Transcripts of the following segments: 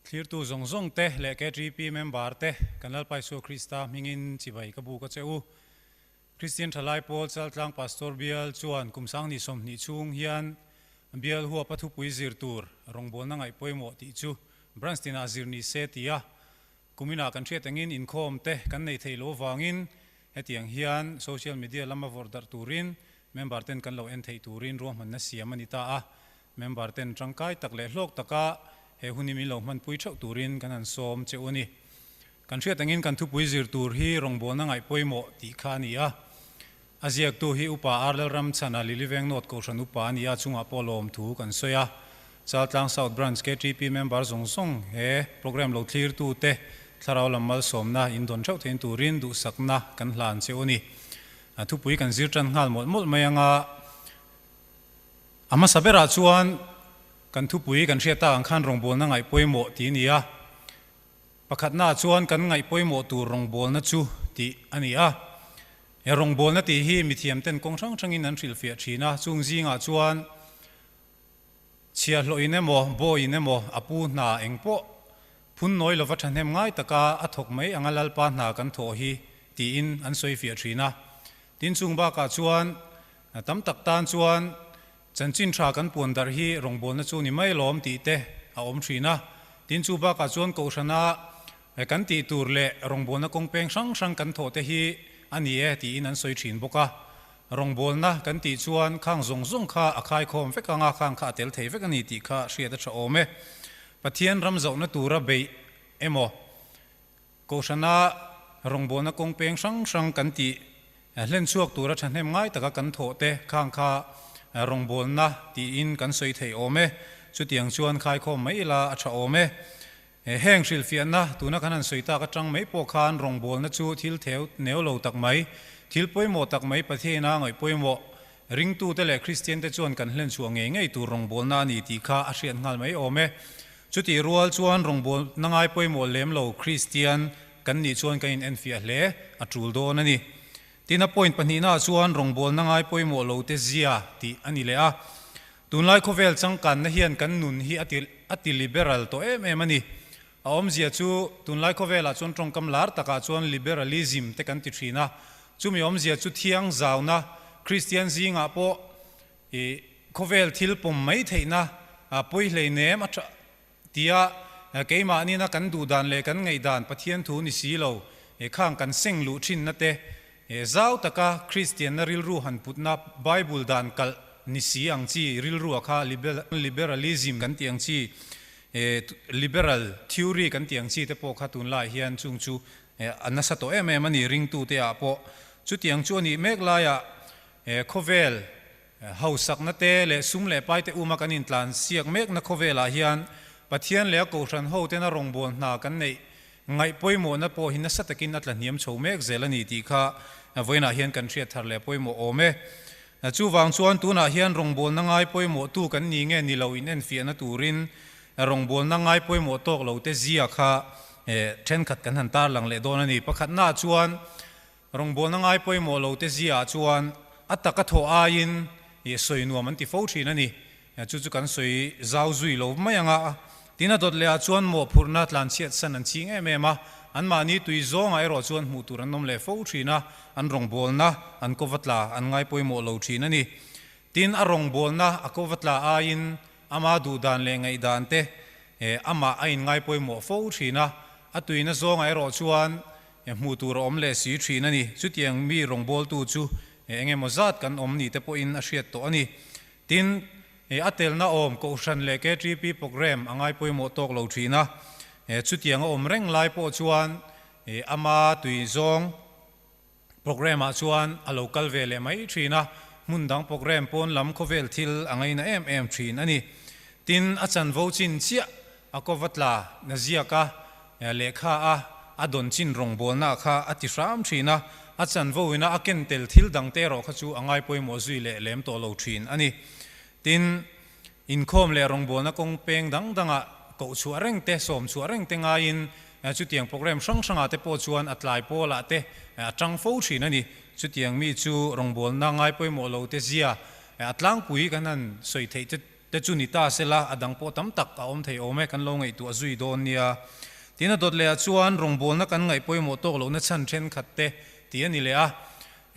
Thlirtu zawng zawng te leh KTP member te kan Lalpa Isua Krista hmingin chibai ka buk a che u. Kristian Thalai Pawl Chaltlang Pastor Bial chuan kum sanghnih 20 chhung hian bial huapa thupui zir tur rawngbawlna ngaih pawimawh tih chu Branch tinah zir ni se ti a, kuminah kan hriat angin inkhawm te kan nei theih loh avangin hetiang hian social media lama vawrh darh turin member ten kan lo en theih turin ruahmanna siam a ni ta a, member ten tangkai tak leh hlawk taka he hun hi min lo hmanpui theuh turin kan han sawm che u a ni. Kan hriat angin kan thupui zir tur hi rawngbawlna ngaih pawimawh tih kha a ni a. A ziaktu hi Upa Ar Lalramchhana Liliveng North Kohhran Upa a ni a, chungah pawh lawmthu kan sawi a. Chaltlang South Branch KTP member zawng zawng he programme lo thlirtute thlarau lam malsawmna in dawn theuh thein turin duhsakna kan hlan che u a ni. A thupui kan zir tan nghal mawlh mawlh mai anga a hmasa berah chuan kan thupui kan hriat tak ang khan rawngbawlna ngaih pawimawh tih a ni a. Pakhatnaah chuan kan ngaih pawimawh tur rawngbawlna chu tih a ni a. He rawngbawlna tih hi mithiamten kawng hrang hrangin an hrilhfiah thin a, chung zingah chuan chhiahhlawhin emaw, bawiin emaw, a pu hna eng pawh phun nawi lova thahnem ngai taka a thawk mai anga Lalpa hna kan thawh hi tiin an sawifiah thin a. Tin, chung bakah chuan tam tak tan chuan Chanchin tha kan puan darh hi rawngbawlna chu ni mai lawm tih te a awm thin a. Tin, chu bakah chuan Kohhrana kan tih tur leh rawngbawlna kawng peng hrang hrang kan thawh te hi a ni e tiin an sawi thin bawk a. Rawngbawlna kan tih chuan khang zawng zawng kha a khaikhawm vek anga khang kha a tel thei vek a ni tih kha hriat a tha awm e. Pathian ram zauhna tura beih emaw Kohhrana rawngbawlna kawng peng hrang hrang kan tih hlen chhuak tura thahnem ngai taka kan thawh te khang kha rawngbawlna tiin kan sawi thei awm e. Chutiang chuan khaikhawm mai ila a tha awm e. Heng hrilhfiahna tuna kan han sawi tak atang mai pawh khan rawngbawlna chu thil theu neu lo tak mai, thil pawimawh tak mai Pathiana ngaih pawimawh ringtute leh Kristiante chuan kan hlen chhuah ngei ngei tur rawngbawlna a ni tih kha a hriat nghal mai awm e. Chutih rual chuan rawngbawlna ngai pawimawh lem lo Kristian kan nih chuan kan inenfiah hle a tul dawn a ni. Tin, a point pahnihnaah chuan rawngbawlna ngai pawimawh lo te zia tih a ni leh a. Tunlai khawvel changkanna hian kan nun hi a ti a ti liberal tawh em em a ni. A awmzia chu tunlai khawvelah chuan tawngkam lar takah chuan liberalism te kan ti thin a. Chumi awmzia chu thiang zauna Kristian zingah pawh I khawvel thil pawm mai theihna pawi hleinem a tha tia keimahni-na kan duh dan leh kan ngaih dan Pathian thu ni si lo khang kan seng luh thinna te zau taka Kristianna rilru han putna Bible dan kalh ni si ang chi rilrua kha liberalism kan tih ang chi liberal theory kan tih ang chi te pawh kha tunlaiah hian chung chu a nasa tawh em em a ni ringtute ah pawh chutiang chu a nih mek laiah He khawvel hausakna te leh sum leh paite uma kan intlan siak mekna khawvelah hian Pathian leh a Kohhran ho tena rawngbâwl hna kan neih ngaih pawimawhna pawh hi nasa takin a tla hniam chho mek zel a ni tih kha vawiinah hian kan hriat thar leh pawimawh awm e. Chuvang chuan tunah hian rawngbâwlna ngai pawimawhtu kan ni nge ni lo inenfiahna turin rawngbâwlna ngai pawimawh tawk lo te zia kha thenkhat kan han tarlang leh dawn a ni. Pakhatnaah chuan Rawngbawlna ngai pawimawh lo te ziaah chuan a taka thawh aiin ih sawi nuam an ti fo thin a ni. Chu chu kan sawi zau zui lo mai ang a. Tin a dawt lehah chuan mawhphurhna tlanchhiat san an ching em em a, anmahni tui zawngah erawh chuan hmuh tur an awm leh fo thin a, an rawngbawlna an kova tla an ngai pawimawh lo thin a ni. Tin a rawngbawlna a kova tla aiin ama duhdan leh ngaihdan te amah a inngai pawimawh fo thin a, a tuina zawngah erawh chuan Hmuh tur a awm leh si thin a ni. Chutiang mi rawngbawltu chu eng emaw zat kan awm ni te pawhin a hriat tawh a ni. Tin, a telna awm Kohhran leh KTP programme a ngai pawimawh tawk lo thin a. Chutiang a awm reng lai pawh chuan ama tui zawng programme ah chuan a lo kal ve leh mai thin a, hmun dang programme pawn lam khawvel thil a ngaina em em thin a ni. Tin, a chanvo chin chiah a kova tla na ziak a, Lehkha a a dawn chin rawngbawlna kha a ti hram thin a, a chanvo ina a ken tel thil dangte erawh kha chu a ngai pawimawh zui leh lem tawh lo thin a ni. Tin, inkhawm leh rawngbawlna kawng peng dang dangah koh chhuah reng te, sawm chhuah reng te ngaiin chutiang programme hrang hrangah te pawh chuan a tlai pawlah te a tang fo thin a ni. Chutiang mi chu rawngbawlna ngai pawimawh lo te zia a tlangpui kan han sawi theih te. te chu ni ta sela a dang pawh tam tak a awm thei awm e, kan lo ngaihtuah zui dawn nia. Tin a dawt leh ah chuan rawngbawlna kan ngaih pawimawh tawk lohna chhan thenkhat te tih a ni leh a.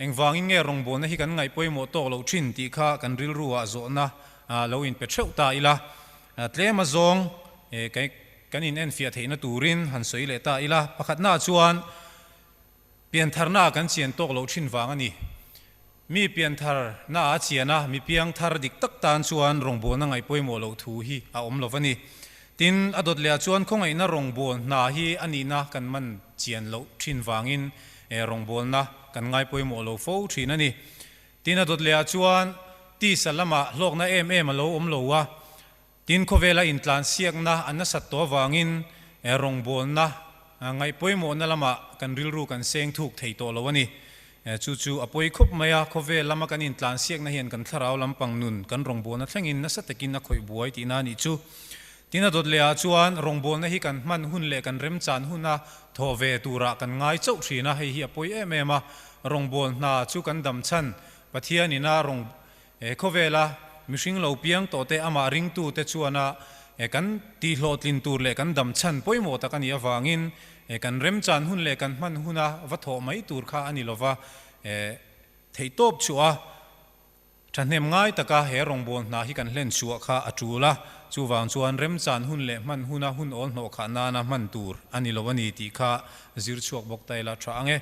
Engvangin nge rawngbawlna hi kan ngaih pawimawh tawk loh thin tih kha kan rilru ah zawhna lo inpe theuh ta ila. Tlem a zawng kan in enfiah theihna turin han sawi leh ta ila. Pakhatna ah chuan Piantharna ah kan chian tawk loh thin vang a ni. Mi piantharna ah a chian a, mi piangthar dik tak tan chuan rawngbawlna ngaih pawimawh loh thu hi a awm lo a ni. Tin, a dawt leh ah chuan khawngaihna rawngbâwl hna hi a nihna kan man chian loh thin vangin rawngbawlna kan ngai pawimawh lo fo thin a ni. Tin, a dawt leh ah chuan tisa lamah hlawkna em em a lo awm lo a, Tin, khawvela intlansiakna a nasat tawh avangin rawngbawlna ngaih pawimawhna lamah kan rilru kan seng thuk thei tawh lo a ni. Chu chu a pawi khawp mai a, khawvel lama kan intlansiakna hian kan thlarau lampang nun kan rawngbawlna thlengin nasa takin a khawih buai tihna a nih chu. Tin, a dawt lehah chuan rawngbawlna hi kan hman hun leh kan remchan huna thawh ve turah kan ngai chauh thin a, hei hi a pawi em em a. Rawngbâwl hna chu kan damchhan Pathianina rawng He khawvela mihring lo piang tawhte amah ringtute chuana kan tihhlawhtlin tur leh kan dam chhan pawimawh tak a nih avangin kan remchan hun leh kan hman huna va thawh mai tur kha a ni lova, theihtawp chhuah a thahnem ngai taka he rawngbâwl hna hi kan hlen chhuah kha a tul a, chuvang chuan remchan hun leh hman huna hun awl hnawh khah nana hman tur a ni lo a ni tih kha zir chhuak bawk ta ila tha ang e.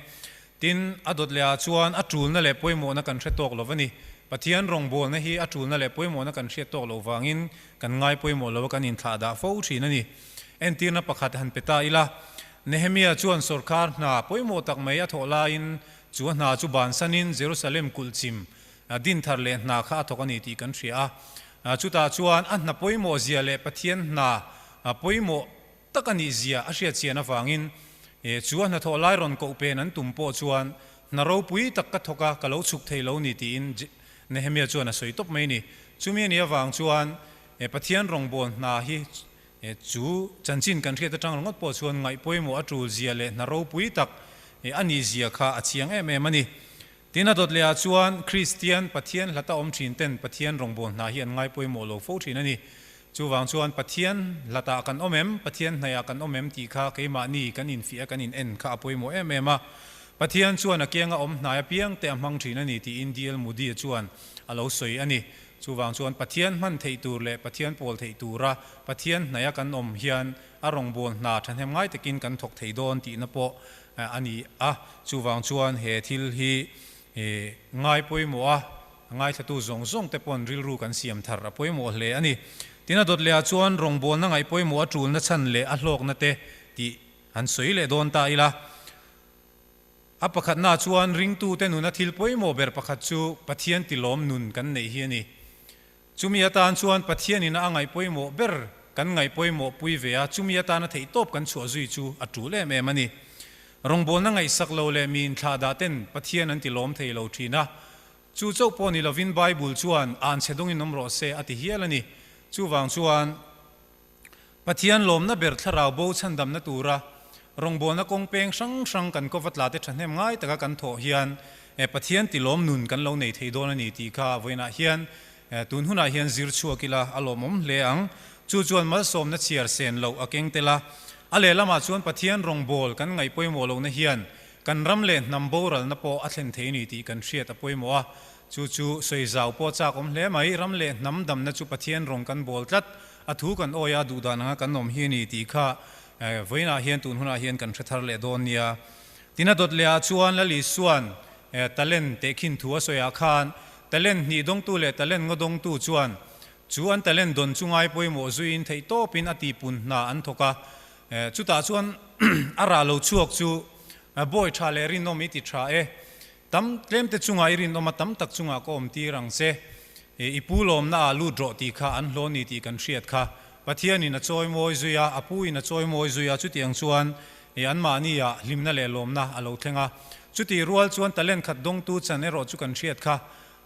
Tin, a dawt lehah chuan a tulna leh pawimawhna kan hre tawk lo va ni. Pathian rawngbawlna hi a tulna leh pawimawhna kan hriat tawk loh vangin kan ngai pawimawh lo a kan inthlah dah fo thin a ni. Entirna pakhat han pe ta ila, Nehemia chuan sawrkar hna pawimawh tak mai a thawh laiin chu a hna chu bansanin Jerusalem kulhchim dinthar leh hna kha a thawk a ni tih kan hria a. Chutah chuan a hna pawimawh zia leh Pathian hna pawimawh tak a nih zia a hriat chian avangin chu a hnathawh lai rawn koh pen an tum pawh chuan hna ropui tak ka thawk a, ka lo chhuk thei lo ni tiin Nehemia chuan a sawi tawp mai ni. Chumi a nih avang chuan Pathian rawngbâwl hna hi chu chanchin kan hriat atang ringawt pawh chuan ngaih pawimawh a tul zia leh hna ropui tak a nih zia kha a chiang em em a ni. Tin, a dawt lehah chuan Kristian Pathian hlata awm thin ten Pathian rawngbâwl hna hi an ngai pawimawh lo fo thin a ni. Chuvang chuan Pathian hlatah kan awm em, Pathian hnaihah kan awm em tih kha keimahni kan infiah a, kan in en kha a pawimawh em em a. Pathian chuan a kianga awm hnai apiang te a hmang thin a ni tiin DL Moody-a chuan a lo sawi a ni. Chuvang chuan Pathian hman theih tur leh Pathian pawl theih tura Pathian hnaiha kan awm hian a rawngbâwl hna thahnem ngai takin kan thawk thei dawn tihna pawh a ni a. Chuvang chuan he thil hi ngai pawimawh a, ngaithlatu zawng zawng te pawn rilru kan siam thar a pawimawh hle a ni. Tin, a dawt lehah chuan rawngbawlna ngaih pawimawh a tulna chhan leh a hlawkna te tih han sawi leh dawn ta ila. A pakhatnaah chuan ringtute nuna thil pawimawh ber pakhat chu Pathian tilawm nun kan neih hi a ni. Chumi atan chuan Pathianin a ngaih pawimawh ber kan ngaih pawimawh pui ve a, chumi atana theihtawp kan chhuah zui chu a tul em em a ni. Rawngbawlna ngaihsak lo leh mi inthlahdah ten Pathian an tilawm thei lo thin a, chu chauh pawh ni lovin Bible chuan anchhe dawngin awm rawh se a ti hial a ni. Chuvang chuan Pathian lawmna ber thlarau bo chhandamna tura rawngbawlna kawng peng hrang hrang kan kawva tlate thahnem ngai taka kan thawh hian Pathian tilawm nun kan lo nei thei dawn a ni tih kha vawiinah hian tun hunah hian zir chhuak ila a lawmawm hle ang. Chu chuan malsawmna chhiar sen loh a keng tel a, a lehlamah chuan Pathian rawngbâwl kan ngaih pawimawh lohna hian kan ram leh hnam boralna pawh a thlen thei a ni tih kan hriat a pawimawh a. Chu chu sawi zau pawh chak awm hle mai. Ram leh hnam damna chu Pathian rawng kan bawl tlat A thu kan awi a, duhdan anga kan awm hi a ni tih kha vawiinah hian tun hunah hian kan hre thar leh dawn nia. Tin a dawt lehah chuan Lal Isua'n talent tehkhin thu a sawiah khan talent hnih dawngtu leh talent ngaw dawngtu chuan chu an talent dawn chu ngai pawimawh zuiin theih tawpin a tihpun hna an thawk a. Chutah chuan a rah lo chhuak chu bawi tha leh rinawm i ti tha e. Tam tlemte chungah i rinawm a, tam tak chungah ka awm tir ang che. I pu lawmna ah lut rawh tih kha an hlawn ni tih kan hriat kha. Pathianin a chawi mawi zui a, a pu in a chawi mawi zui a, chutiang chuan anmahni ah hlimna leh lawmna a lo thleng a. Chutih rual chuan talent khat dawngtu chan erawh chu kan hriat kha.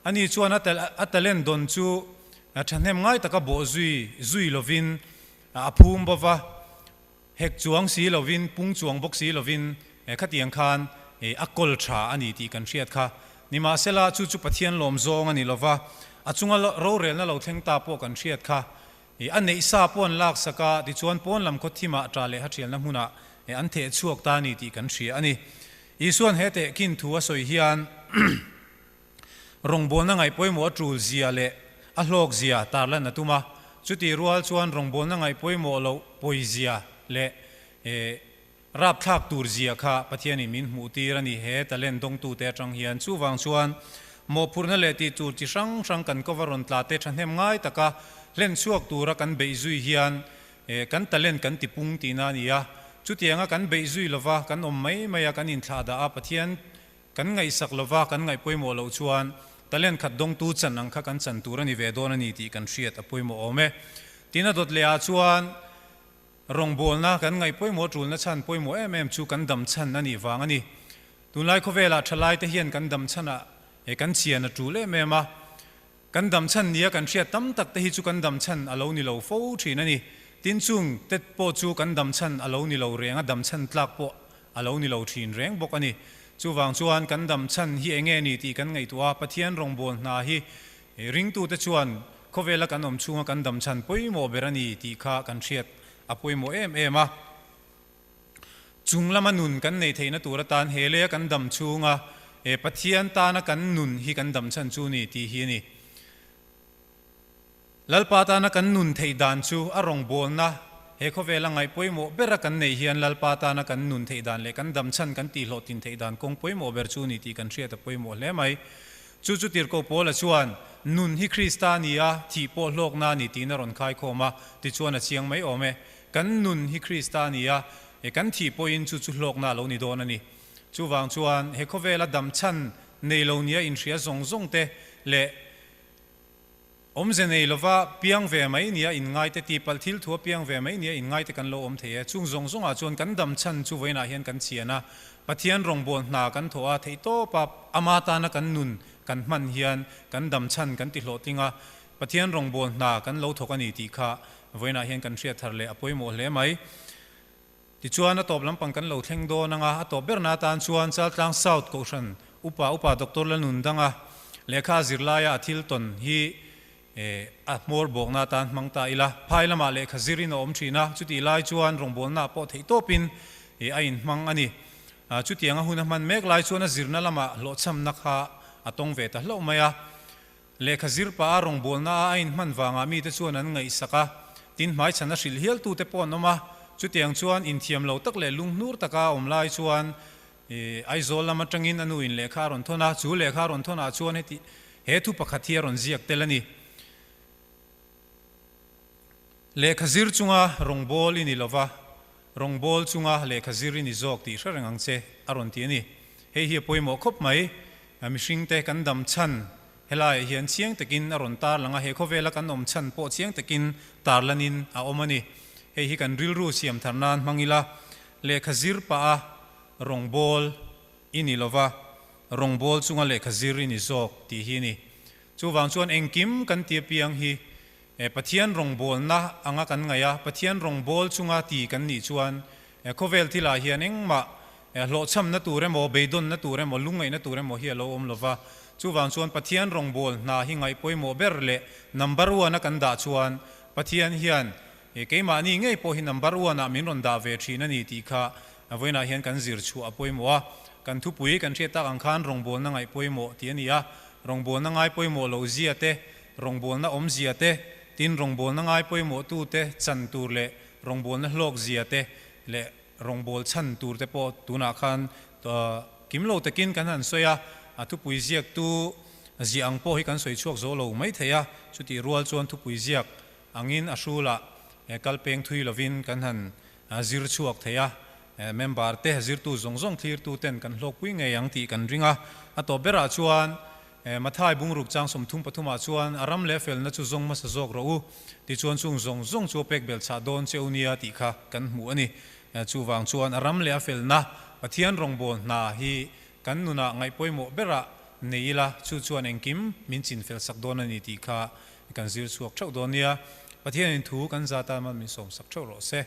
Ani chuan a talent dawn chu thahnem ngai taka bawh zui zui lovin a phum bova. Hek chuang si lovin, pung chuang bawk si lovin khatiang khan a kawl tha a ni tih kan hriat kha. Nimahsela, chu chu Pathian lawm zawng a ni lo va, a chunga rorelna lo thleng ta pawh kan hriat kha. A neih sa pawh an laksak a, tichuan pawn lam khaw thimah ṭah leh haṭhialna hmunah an theh chhuak ta a ni tih kan hria a ni. Isua'n he tehkhin thu a sawi hian rawngbawlna ngaih pawimawh a ṭul zia leh a hlawk zia tarlan a tum a, chutih rual chuan rawngbawlna ngaih pawimawh loh pawi zia leh Rapthlak tur zia kha Pathianin min hmuh tir a ni he talent dawngtute atang hian. Chuvang chuan mawhphurhna leh tih tur chi hrang hrang kan kova rawn tla te thahnem ngai taka hlen chhuak tura kan beih zui hian kan talent kan tipung tihna a ni a. Chutianga kan beih zui lova kan awm mai mai a, kan inthlah dah a, Pathian kan ngaihsak lova kan ngaih pawimawh loh chuan talent khat dawngtu chan ang kha kan chan tur a ni ve dawn a ni tih kan hriat a pawimawh awm e. Tin a dawt leh ah chuan Rawngbawlna kan ngaih pawimawh tulna chhan pawimawh em em chu kan dam chhan a nih vang a ni. Tunlai khawvelah thalaite hian kan dam chhanah he kan chian a tul em em a. Kan dam chhan nia kan hriat tam tak te hi chu kan dam chhan a lo ni lo fo thin a ni. Tin chung te pawh chu kan dam chhan a lo ni lo reng a, dam chhan tlak pawh a lo ni lo thin reng bawk a ni. Chuvang chuan kan dam chhan hi enge ni tih kan ngaihtuah a, Pathian rawngbâwl hna hi ringtute chuan khawvela kan awm chhunga kan dam chhan pawimawh ber a ni tih kha kan hriat a pawimawh em em a. Chung lama nun kan nei theihna tur atan he leia kan dam chhunga Pathian tana kan nun hi kan dam chhan chu ni tih hi a ni. Lalpa tana kan nun theih dan chu a rawngbawlna he khawvela ngaih pawimawh bera kan neih hian Lalpa tana kan nun theih dan leh kan dam chhan kan tihhlawhtlin theih dan kawng pawimawh ber chu ni tih kan hriat a pawimawh hle mai. Chu chu Tirhkoh Paula chuan, Nun hi Krista a ni a, thih pawh hlawkna a ni tiin a rawn khaikhawm a, tichuan a chiang mai awm e. Kan nun hi Krista a ni a, kan thih pawhin chu chu hlawkna a lo ni dawn a ni. Chuvang chuan he khawvela dam chhan nei lo nia inhria zawng zawng te leh Awmze nei lova piang ve mai nia inngaite tihpalh thil thua piang ve mai nia inngaite kan lo awm thei e. Chung zawng zawngah chuan kan dam chhan chu vawiinah hian kan chian a, Pathian rawngbâwl hna kan thawh a, theihtawpa ama tana kan nun kan hman hian kan dam chhan kan ti hlawhtling a, Pathian rawngbâwl hna kan lo thawk a ni tih kha vawiinah hian kan hriat thar leh a pawimawh hle mai. Tichuan a tawp lampang kan lo thleng dawn ang a, a tawp berna atan chuan Chaltlang South Kohhran Upa Upa Doctor Lalnundanga lehkha zirlaia a thil tawn hi a hmawr bawkna atan hmang ta ila. Phai lamah lehkha zirin a awm thin a, chutih lai chuan rawngbawlnaah pawh theihtawpin a inhmang a ni. Chutiang a hun a hman mek lai chuan a zirna lamah hlawhchhamna kha a tawng ve ta hlauh mai a. Lehkha zir pah a rawngbawlna a a inhman vangah mite chuan an ngaihsak a, tin hmaichhan a hrilh hialtute pawh an awm a. Chutiang chuan inthiam lo tak leh lunghnur taka a awm lai chuan Aizawl lam atangin a nuin lehkha a rawn thawn a, chu lehkha a rawn thawnah chuan heti he thu pakhat hi a rawn ziak tel a ni. Lehkha zir chunga rawngbâwl i ni lo va, rawngbâwl chunga lehkha zir i ni zâwk tih hre reng ang che, a rawn ti a ni. Hei hi a pawimawh khawp mai. Mihringte kan dam chhan helaiah hian chiang takin a rawn tarlang a, he khawvela kan awm chhan pawh chiang takin tarlanin a awm a ni. Hei hi kan rilru siam thar nan hmang ila, lehkha zir pah a rawngbâwl i ni lo va, rawngbâwl chunga lehkha zir i ni zâwk tih hi a ni. Chuvang chuan engkim kan ti apiang hi Pathian rawngbawlna anga kan ngaih a, Pathian rawngbâwl chunga ti kan nih chuan khawvel thilah hian engmah hlawhchhamna tur emaw, beidawnna tur emaw, lungngaihna tur emaw hi a lo awm lo va. Chuvang chuan Pathian rawngbâwl hna hi ngaih pawimawh ber leh number one a kan dah chuan Pathian hian keimahni ngei pawh hi number one ah min rawn dah ve thin a ni tih kha vawiinah hian kan zir chhuah a pawimawh a. Kan thupui kan hriat tak ang khan rawngbawlna ngaih pawimawh tih a ni a, rawngbawlna ngai pawimawh lo zia te, Rawngbawlna awmzia te, tin rawngbawlna ngai pawimawhtute chan tur leh rawngbawlna hlawkzia te leh rawngbâwl chhan tur te pawh tunah khan kim lo takin kan han sawi a, a thupui ziaktu ziah ang pawh hi kan sawi chhuak zo lo mai thei a, chutih rual chuan thupui ziak angin a hrulah kal peng thui lovin kan han zir chhuak thei a, member te zirtu zawng zawng thlirtu ten kan hlawkpui ngei ang tih kan ring a, a tawp berah chuan Mathai bungruk chang 33 ah chuan a ram leh felna chu zawng hmasa zawk rawh u, tichuan chung zawng zawng chu a pek belh chah dawn che u nia tih kha kan hmuh a ni. Chuvang chuan a ram leh a felna Pathian rawngbâwl hna hi kan nunah ngaih pawimawh berah nei ila, chu chuan engkim min chin fel sak dawn a ni tih kha kan zir chhuak theuh dawn nia. Pathianin thu kan za tan man min sawmsak theuh rawh se.